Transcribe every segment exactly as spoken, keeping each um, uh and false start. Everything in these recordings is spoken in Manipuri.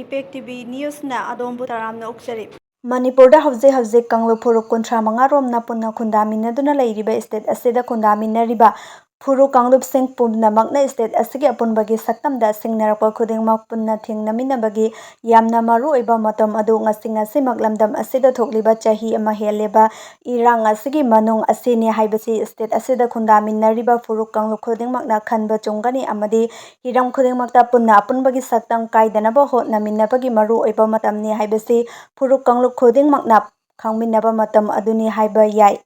ꯏꯝꯄꯦꯛ ꯇꯤ ꯚꯤ ꯅ꯭ꯌꯨꯁꯅ ꯑꯗꯣꯝꯕꯨ ꯇꯔꯥꯝꯅ ꯑꯣꯛꯆꯔꯤ꯫ ꯃꯅꯤꯄꯨꯔꯗ ꯍꯧꯖꯤꯛ ꯍꯧꯖꯤꯛ ꯀꯥꯡꯂꯨꯞ ꯐꯨꯔꯨꯞ ꯀꯨꯟꯊ꯭ꯔꯥ ꯃꯉꯥ ꯔꯣꯝꯅ ꯄꯨꯟꯅ ꯈꯨꯟꯗꯥꯃꯤꯟꯅꯗꯨꯅ ꯂꯩꯔꯤꯕ ꯁ꯭ꯇꯦꯠ ꯑꯁꯤꯗ ꯈꯨꯟꯗꯥꯃꯤꯟꯅꯔꯤꯕ ꯐꯨꯔꯨꯞ ꯀꯥꯡꯂꯨꯞꯁꯤꯡ ꯄꯨꯝꯅꯃꯛꯅ ꯁ꯭ꯇꯦꯠ ꯑꯁꯤꯒꯤ ꯑꯄꯨꯟꯕꯒꯤ ꯁꯛꯇꯝꯗ ꯁꯤꯡꯅꯔꯛꯄ ꯈꯨꯗꯤꯡꯃꯛ ꯄꯨꯟꯅ ꯊꯦꯡꯅꯃꯤꯟꯅꯕꯒꯤ ꯌꯥꯝꯅ ꯃꯔꯨ ꯑꯣꯏꯕ ꯃꯇꯝ ꯑꯗꯨ ꯉꯁꯤ, ꯉꯁꯤꯃꯛ ꯂꯝꯗꯝ ꯑꯁꯤꯗ ꯊꯣꯛꯂꯤꯕ ꯆꯍꯤ ꯑꯃ ꯍꯦꯜꯂꯦꯕ ꯏꯔꯥꯡ ꯑꯁꯤꯒꯤ ꯃꯅꯨꯡ ꯑꯁꯤꯅꯤ ꯍꯥꯏꯕꯁꯤ ꯁ꯭ꯇꯦꯠ ꯑꯁꯤꯗ ꯈꯨꯟꯗꯥꯃꯤꯟꯅꯔꯤꯕ ꯐꯨꯔꯨꯞ ꯀꯥꯡꯂꯨꯞ ꯈꯨꯗꯤꯡꯃꯛꯅ ꯈꯟꯕ ꯆꯨꯝꯒꯅꯤ ꯑꯃꯗꯤ ꯍꯤꯔꯝ ꯈꯨꯗꯤꯡꯃꯛꯇ ꯄꯨꯟꯅ ꯑꯄꯨꯟꯕꯒꯤ ꯁꯛꯇꯝ ꯀꯥꯏꯗꯅꯕ ꯍꯣꯠꯅꯃꯤꯟꯅꯕꯒꯤ ꯃꯔꯨ ꯑꯣꯏꯕ ꯃꯇꯝꯅꯤ ꯍꯥꯏꯕꯁꯤ ꯐꯨꯔꯨꯞ ꯀꯥꯡꯂꯨꯞ ꯈꯨꯗꯤꯡꯃꯛꯅ ꯈꯪꯃꯤꯟꯅꯕ ꯃꯇꯝ ꯑꯗꯨꯅꯤ ꯍꯥꯏꯕ ꯌꯥꯏ꯫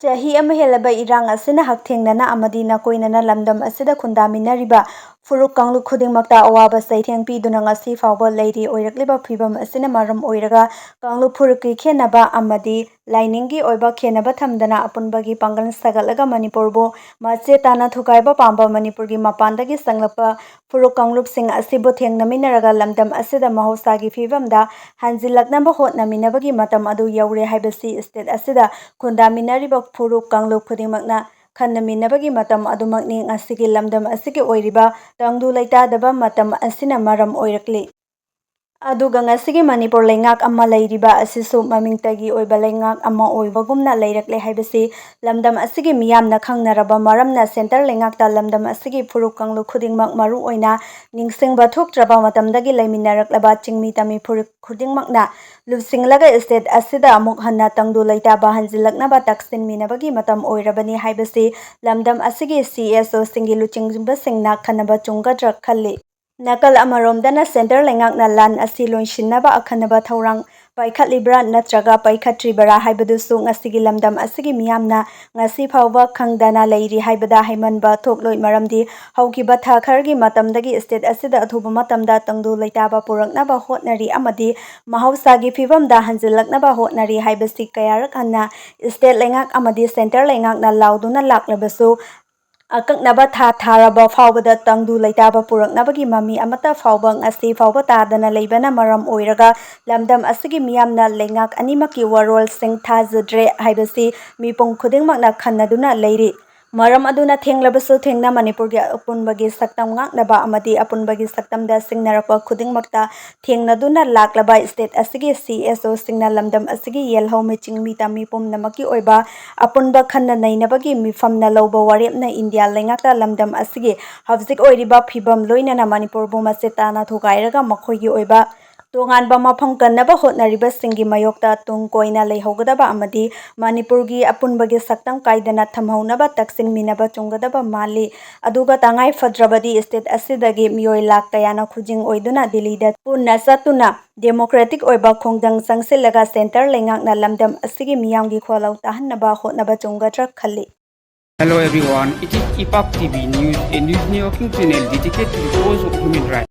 ꯆꯍꯤ ꯑꯃ ꯍꯦꯜꯂꯕ ꯏꯔꯥꯡ ꯑꯁꯤꯅ ꯍꯛꯊꯦꯡꯅꯅ ꯑꯃꯗꯤ ꯅꯥꯀꯣꯏꯅꯅ ꯂꯝꯗꯝ ꯑꯁꯤꯗ ꯈꯨꯟꯗꯥꯃꯤꯟꯅꯔꯤꯕ ꯐꯨꯔꯨꯞ ꯀꯥꯡꯂꯨꯞ ꯈꯨꯗꯤꯡꯃꯛꯇ ꯑꯋꯥꯕ ꯆꯩꯊꯦꯡ ꯄꯤꯗꯨꯅ ꯉꯁꯤ ꯐꯥꯎꯕ ꯂꯩꯔꯤ꯫ ꯑꯣꯏꯔꯛꯂꯤꯕ ꯐꯤꯕꯝ ꯑꯁꯤꯅ ꯃꯔꯝ ꯑꯣꯏꯔꯒ ꯀꯥꯡꯂꯨꯞ ꯐꯨꯔꯨꯞꯀꯤ ꯈꯦꯟꯅꯕ ꯑꯃꯗꯤ ꯂꯥꯏꯅꯤꯡꯒꯤ ꯑꯣꯏꯕ ꯈꯦꯟꯅꯕ ꯊꯝꯗꯅ ꯑꯄꯨꯟꯕꯒꯤ ꯄꯥꯡꯒꯜ ꯁꯥꯒꯠꯂꯒ ꯃꯅꯤꯄꯨꯔꯕꯨ ꯃꯆꯦꯠ ꯇꯥꯅ ꯊꯨꯒꯥꯏꯕ ꯄꯥꯝꯕ ꯃꯅꯤꯄꯨꯔꯒꯤ ꯃꯄꯥꯟꯗꯒꯤ ꯆꯪꯂꯛꯄ ꯐꯨꯔꯨꯞ ꯀꯥꯡꯂꯨꯞꯁꯤꯡ ꯑꯁꯤꯕꯨ ꯊꯦꯡꯅꯃꯤꯟꯅꯔꯒ ꯂꯝꯗꯝ ꯑꯁꯤꯗ ꯃꯍꯧꯁꯥꯒꯤ ꯐꯤꯕꯝꯗ ꯍꯟꯖꯤꯜꯂꯛꯅꯕ ꯍꯣꯠꯅꯃꯤꯟꯅꯕꯒꯤ ꯃꯇꯝ ꯑꯗꯨ ꯌꯧꯔꯦ ꯍꯥꯏꯕꯁꯤ ꯁ꯭ꯇꯦꯠ ꯑꯁꯤꯗ ꯈꯨꯟꯗꯥꯃꯤꯟꯅꯔꯤꯕ ꯐꯨꯔꯨꯞ ꯀꯥꯡꯂꯨꯞ ꯈꯨꯗꯤꯡꯃꯛꯅ ꯈꯟꯅꯃꯤꯟꯅꯕꯒꯤ ꯃꯇꯝ ꯑꯗꯨꯃꯛꯅꯤ꯫ ꯉꯁꯤꯒꯤ ꯂꯝꯗꯝ ꯑꯁꯤꯒꯤ ꯑꯣꯏꯔꯤꯕ ꯇꯪꯗꯨ ꯂꯩꯇꯥꯗꯕ ꯃꯇꯝ ꯑꯁꯤꯅ ꯃꯔꯝ ꯑꯣꯏꯔꯛꯂꯤ꯫ ꯑꯗꯨꯒ ꯉꯁꯤꯒꯤ ꯃꯅꯤꯄꯨꯔ ꯂꯩꯉꯥꯛ ꯑꯃ ꯂꯩꯔꯤꯕ ꯑꯁꯤꯁꯨ ꯃꯃꯤꯡꯇꯒꯤ ꯑꯣꯏꯕ ꯂꯩꯉꯥꯛ ꯑꯃ ꯑꯣꯏꯕꯒꯨꯝꯅ ꯂꯩꯔꯛꯂꯦ ꯍꯥꯏꯕꯁꯤ ꯂꯝꯗꯝ ꯑꯁꯤꯒꯤ ꯃꯤꯌꯥꯝꯅ ꯈꯪꯅꯔꯕ ꯃꯔꯝꯅ ꯁꯦꯟꯇꯔ ꯂꯩꯉꯥꯛꯇ ꯂꯝꯗꯝ ꯑꯁꯤꯒꯤ ꯐꯨꯔꯨꯞ ꯀꯥꯡꯂꯨꯞ ꯈꯨꯗꯤꯡꯃꯛ ꯃꯔꯨ ꯑꯣꯏꯅ ꯅꯤꯡꯁꯤꯡꯕ ꯊꯣꯛꯇ꯭ꯔꯕ ꯃꯇꯝꯗꯒꯤ ꯂꯩꯃꯤꯟꯅꯔꯛꯂꯕ ꯆꯤꯡꯃꯤ ꯇꯝꯃꯤ ꯐꯨꯔꯨꯞ ꯈꯨꯗꯤꯡꯃꯛꯅ ꯂꯨꯞꯁꯤꯡꯂꯒ ꯁ꯭ꯇꯦꯠ ꯑꯁꯤꯗ ꯑꯃꯨꯛ ꯍꯟꯅ ꯇꯪꯗꯨ ꯂꯩꯇꯥꯕ ꯍꯟꯖꯤꯜꯂꯛꯅꯕ ꯇꯛꯁꯤꯟꯃꯤꯟꯅꯕꯒꯤ ꯃꯇꯝ ꯑꯣꯏꯔꯕꯅꯤ ꯍꯥꯏꯕꯁꯤ ꯂꯝꯗꯝ ꯑꯁꯤꯒꯤ ꯁꯤ ꯑꯦꯁ ꯑꯣꯁꯤꯡꯒꯤ ꯂꯨꯆꯤꯡꯕꯁꯤꯡꯅ ꯈꯟꯅꯕ ꯆꯨꯝꯒꯗ꯭ꯔꯥ ꯈꯜꯂꯤ꯫ ꯅꯥꯀꯜ ꯑꯃꯔꯣꯝꯗꯅ ꯁꯦꯟꯇꯔ ꯂꯩꯉꯥꯛꯅ ꯂꯥꯟ ꯑꯁꯤ ꯂꯣꯏꯁꯤꯟꯅꯕ ꯑꯈꯟꯅꯕ ꯊꯧꯔꯥꯡ ꯄꯥꯏꯈꯠꯂꯤꯕ꯭ꯔꯥ ꯅꯠꯇ꯭ꯔꯒ ꯄꯥꯏꯈꯠꯇ꯭ꯔꯤꯕꯔꯥ ꯍꯥꯏꯕꯗꯨꯁꯨ ꯉꯁꯤꯒꯤ ꯂꯝꯗꯝ ꯑꯁꯤꯒꯤ ꯃꯤꯌꯥꯝꯅ ꯉꯁꯤ ꯐꯥꯎꯕ ꯈꯪꯗꯅ ꯂꯩꯔꯤ ꯍꯥꯏꯕꯗ ꯍꯥꯏꯃꯟꯕ ꯊꯣꯛꯂꯣꯏ꯫ ꯃꯔꯝꯗꯤ ꯍꯧꯈꯤꯕ ꯊꯥ ꯈꯔꯒꯤ ꯃꯇꯝꯗꯒꯤ ꯁ꯭ꯇꯦꯠ ꯑꯁꯤꯗ ꯑꯊꯨꯕ ꯃꯇꯝꯗ ꯇꯪꯗꯨ ꯂꯩꯇꯥꯕ ꯄꯨꯔꯛꯅꯕ ꯍꯣꯠꯅꯔꯤ ꯑꯃꯗꯤ ꯃꯍꯧꯁꯥꯒꯤ ꯐꯤꯕꯝꯗ ꯍꯟꯖꯤꯜꯂꯛꯅꯕ ꯍꯣꯠꯅꯔꯤ ꯍꯥꯏꯕꯁꯤ ꯀꯌꯥꯔꯛ ꯍꯟꯅ ꯁ꯭ꯇꯦꯠ ꯂꯩꯉꯥꯛ ꯑꯃꯗꯤ ꯁꯦꯟꯇꯔ ꯂꯩꯉꯥꯛꯅ ꯂꯥꯎꯗꯨꯅ ꯂꯥꯛꯂꯕꯁꯨ, ꯑꯀꯛꯅꯕ ꯊꯥ ꯊꯥꯔꯕ ꯐꯥꯎꯕꯗ ꯇꯪꯗꯨ ꯂꯩꯇꯥꯕ ꯄꯨꯔꯛꯅꯕꯒꯤ ꯃꯃꯤ ꯑꯃꯠꯇ ꯐꯥꯎꯕ ꯉꯁꯤ ꯐꯥꯎꯕ ꯇꯥꯗꯅ ꯂꯩꯕꯅ ꯃꯔꯝ ꯑꯣꯏꯔꯒ ꯂꯝꯗꯝ ꯑꯁꯤꯒꯤ ꯃꯤꯌꯥꯝꯅ ꯂꯩꯉꯥꯛ ꯑꯅꯤꯃꯛꯀꯤ ꯋꯥꯔꯣꯜꯁꯤꯡ ꯊꯥꯖꯗ꯭ꯔꯦ ꯍꯥꯏꯕꯁꯤ ꯃꯤꯄꯨꯝ ꯈꯨꯗꯤꯡꯃꯛꯅ ꯈꯟꯅꯗꯨꯅ ꯂꯩꯔꯤ꯫ ꯃꯔꯝ ꯑꯗꯨꯅ ꯊꯦꯡꯂꯕꯁꯨ ꯊꯦꯡꯅ ꯃꯅꯤꯄꯨꯔꯒꯤ ꯑꯄꯨꯟꯕꯒꯤ ꯁꯛꯇꯝ ꯉꯥꯛꯅꯕ ꯑꯃꯗꯤ ꯑꯄꯨꯟꯕꯒꯤ ꯁꯛꯇꯝꯗ ꯁꯤꯡꯅꯔꯛꯄ ꯈꯨꯗꯤꯡꯃꯛꯇ ꯊꯦꯡꯅꯗꯨꯅ ꯂꯥꯛꯂꯕ state ꯑꯁꯤꯒꯤ C S Oꯁꯤꯡꯅ ꯂꯝꯗꯝ ꯑꯁꯤꯒꯤ ꯌꯦꯜꯍꯧ ꯃꯤꯆꯤꯡ ꯃꯤꯇꯝ ꯃꯤꯄꯨꯝꯅꯃꯛꯀꯤ ꯑꯣꯏꯕ ꯑꯄꯨꯟꯕ ꯈꯟꯅ ꯅꯩꯅꯕꯒꯤ ꯃꯤꯐꯝꯅ ꯂꯧꯕ ꯋꯥꯔꯦꯞꯅ ꯏꯟꯗꯤꯌꯥ ꯂꯩꯉꯥꯛꯇ ꯂꯝꯗꯝ ꯑꯁꯤꯒꯤ ꯍꯧꯖꯤꯛ ꯑꯣꯏꯔꯤꯕ ꯐꯤꯕꯝ ꯂꯣꯏꯅꯅ ꯃꯅꯤꯄꯨꯔꯕꯨ ꯃꯆꯦꯠ ꯇꯥꯅ ꯊꯨꯒꯥꯏꯔꯒ ꯃꯈꯣꯏꯒꯤ ꯑꯣꯏꯕ ꯇꯣꯉꯥꯟꯕ ꯃꯐꯝ ꯀꯟꯅꯕ ꯍꯣꯠꯅꯔꯤꯕꯁꯤꯡꯒꯤ ꯃꯥꯌꯣꯛꯇ ꯇꯨꯡ ꯀꯣꯏꯅ ꯂꯩꯍꯧꯒꯗꯕ ꯑꯃꯗꯤ ꯃꯅꯤꯄꯨꯔꯒꯤ ꯑꯄꯨꯟꯕꯒꯤ ꯁꯛꯇꯝ ꯀꯥꯏꯗꯅ ꯊꯝꯍꯧꯅꯕ ꯇꯛꯁꯤꯟꯃꯤꯟꯅꯕ ꯆꯨꯝꯒꯗꯕ ꯃꯥꯜꯂꯤ꯫ ꯑꯗꯨꯒ ꯇꯉꯥꯏ ꯐꯗ꯭ꯔꯕꯗꯤ state ꯑꯁꯤꯗꯒꯤ ꯃꯤꯑꯣꯏ ꯂꯥꯈ ꯀꯌꯥꯅ ꯈꯨꯖꯤꯡ ꯑꯣꯏꯗꯨꯅ ꯗꯤꯜꯂꯤꯗ ꯄꯨꯟꯅ ꯆꯠꯇꯨꯅ democratic ꯑꯣꯏꯕ ꯈꯣꯡꯖꯪ ꯆꯪꯁꯤꯜꯂꯒ centre ꯂꯩꯉꯥꯛꯅ ꯂꯝꯗꯝ ꯑꯁꯤꯒꯤ ꯃꯤꯌꯥꯝꯒꯤ ꯈꯣꯜꯂꯧ ꯇꯥꯍꯟꯅꯕ ꯍꯣꯠꯅꯕ ꯆꯨꯝꯒꯗ꯭ꯔꯥ ꯈꯜꯂꯤ꯫ Hello everyone, it is Ipak T V News, a news networking channel dedicated to the cause of human rights.